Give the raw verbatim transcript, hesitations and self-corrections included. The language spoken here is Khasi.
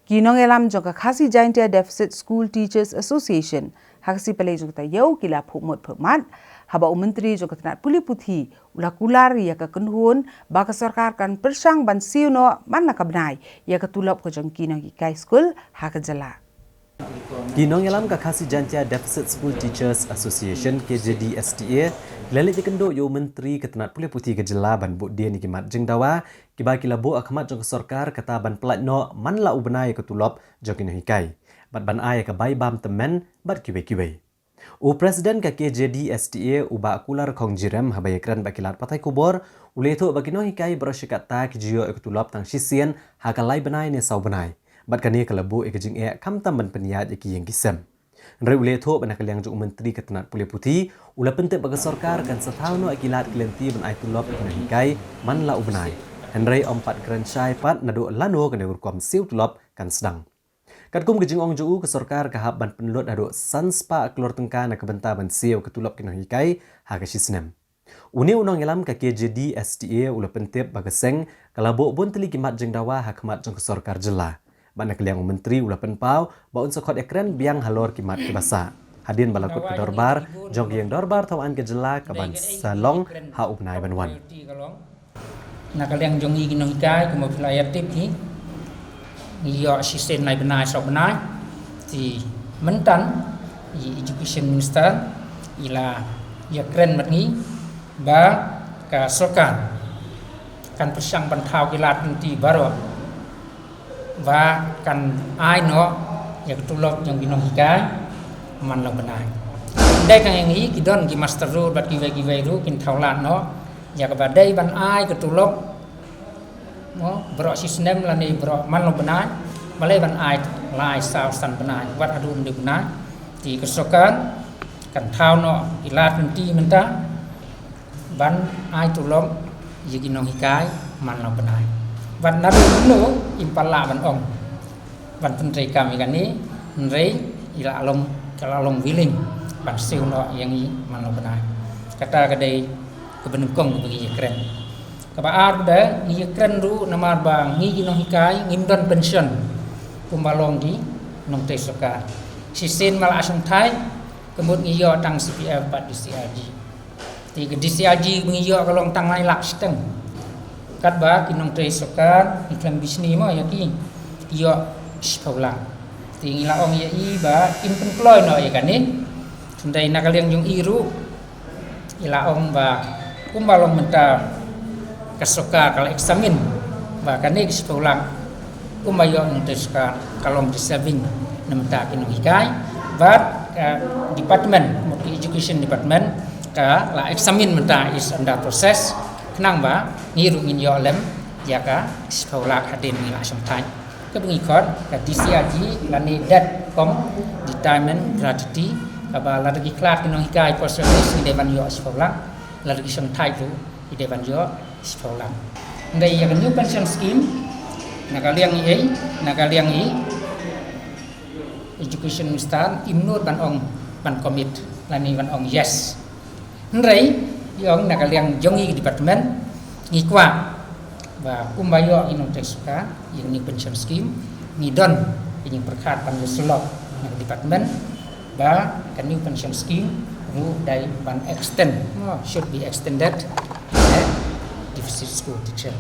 Ki nongïalam jong ka Khasi Jaintia Deficit School Teachers Association ha ka sngi Palei jong ka taïew ki la phuh mut phuh mat haba u Myntri jong ka tnat pule puthi u la kular ïa ka kynhun ba ka sorkar kan pyrshang ban siew noh man la ka bnai ïa ka tulop ka jong ki nonghikai skul ha ka jylla. Ki nongïalam ka Khasi Jaintia Deficit School Teachers Association, K J D S T A, la leit ïakynduh ïa u Myntri ka tnat pule puthi ka jylla ban buddien ïa ki mat jingdawa kiba ki la buh ha khmat jong ka sorkar, kata ban pyllait noh man la u bnai ïa ka tulop jong ki nonghikai bad ban ai ïa ka bai bam tymmen bad kiwei kiwei. U President ka K J D S T A, u Bah Kular Khongjirem, haba ïakren bad ki lad pathai khubor, u la ïathuh ba ki nonghikai baroh shi katta ki ju ïoh ïa ka tulop tang shisien ha ka lai bnai ne saw bnai, bad kane ka la buh ïa ka jingeh khamtam ban pynïaid ïa ki ïing ki sem. Hynrei u la ïathuh ba na ka liang jong u Myntri ka tnat pule puthi, u la pyntip ba ka sorkar kan sa thaw noh ïa ki lad ki lynti ban ai tulop ïa ki nonghikai man la u bnai. Hynrei ym pat kren shai pat naduh lano kane ka rukom siew tulop kan sdang. Katkum ka jingong jong u, ka sorkar ka hap ban pynlut haduh san spah klur tyngka na ka bynta ban siew ka tulop ki nonghikai ha ka shi snem. Une u nongïalam ka K J D S T A u la pyntip ba ka seng ka la buh bun tylli ki mat jingdawa ha khmat jong ka sorkar jylla. Bad na ka liang u Myntri u la pynpaw ba un sa khot ïakren biang halor ki mat kiba sah hadien ba la kut ka dorbar jong ka ïing dorbar thaw aiñ ka jylla ka ban sa long ha u bnai ban wan. Na ka liang jong ngi ki nonghikai, kumba phi la ïa tip hi, ngi ïoh shisien lai bnai saw bnai. Te mynta i Education Minister i la ïakren bad ngi ba ka sorkar kan pyrshang ban thaw ki lad lynti baroh ba kan ai noh ïa ka tulop jong ki nonghikai man la u bnai. Dei ka ngi, ki don ki master ruh bad kiwei kiwei ruh kin thaw lad noh ïa kaba dei ban ai ka tulop, mo, baroh shi snem lane baroh man la u bnai, balei ban ai lai saw san bnai, wat haduh hynriew bnai. Te ka sorkar kan thaw noh ki lad lynti mynta ban ai tulop ïa ki nonghikai man la u bnai. Bad naduh mynno im pat lah ban ong ban pyntrei kam ïa kane, hynrei i la long, ka la long willing ban siew noh ïa ngi man la u bnai. Kata ka dei kaba nyngkong kaba ngi ïakren. Kaba ar, ba ngi ïakren ruh namar ba ngi ki nonghikai ngim don pension kumba long ki nongtrei sorkar. Shisien ma la shongthait, ka mut ngi ïoh tang C P F bad D C R G. Te ka D C R G ba ngi ïoh ka long tang lai lak shiteng. Katba ki nongtrei sorkar, ngi khlem bishni mo ïa ki, ki ïoh shiphew lak. Te ngi la ong ïa i ba im pynkloi noh ïa kane. Hynrei na ka liang jong i ruh i la ong ba kumba long mynta ka sorkar ka la examine ba kane ka shiphew lak kumba ïoh nongtrei sorkar ka long deserving na mynta ki nonghikai. Bad ka department, mut ki education department, ka la examine mynta, is under process, khnang ba ngi ruh ngin ïoh lem ïa ka shiphew lak hadien ngi la shongthait. Kaba ngi khot ka D C R G lane debt cum retirement gratuity, kaba lada ki khlad ki nonghikai post office ngi dei ban ïoh shiphew lak, lada ki shongthait ruh ngi dei ban ïoh shiphew lak. Hynrei ïa ka new pension scheme, na ka liang i, na ka liang i Education Minister im nud ban ong, ban commit lane ban ong yes. Hynrei i ong na ka liang jong i department ngi kwah ba kumba ïoh i nongtrei sorkar ïa ka new pension scheme, ngi don i jingpyrkhat ban ïa syllok na ka department ba ka new pension scheme ruh dei ban extend, no, should be extended, eh, deficit school teacher.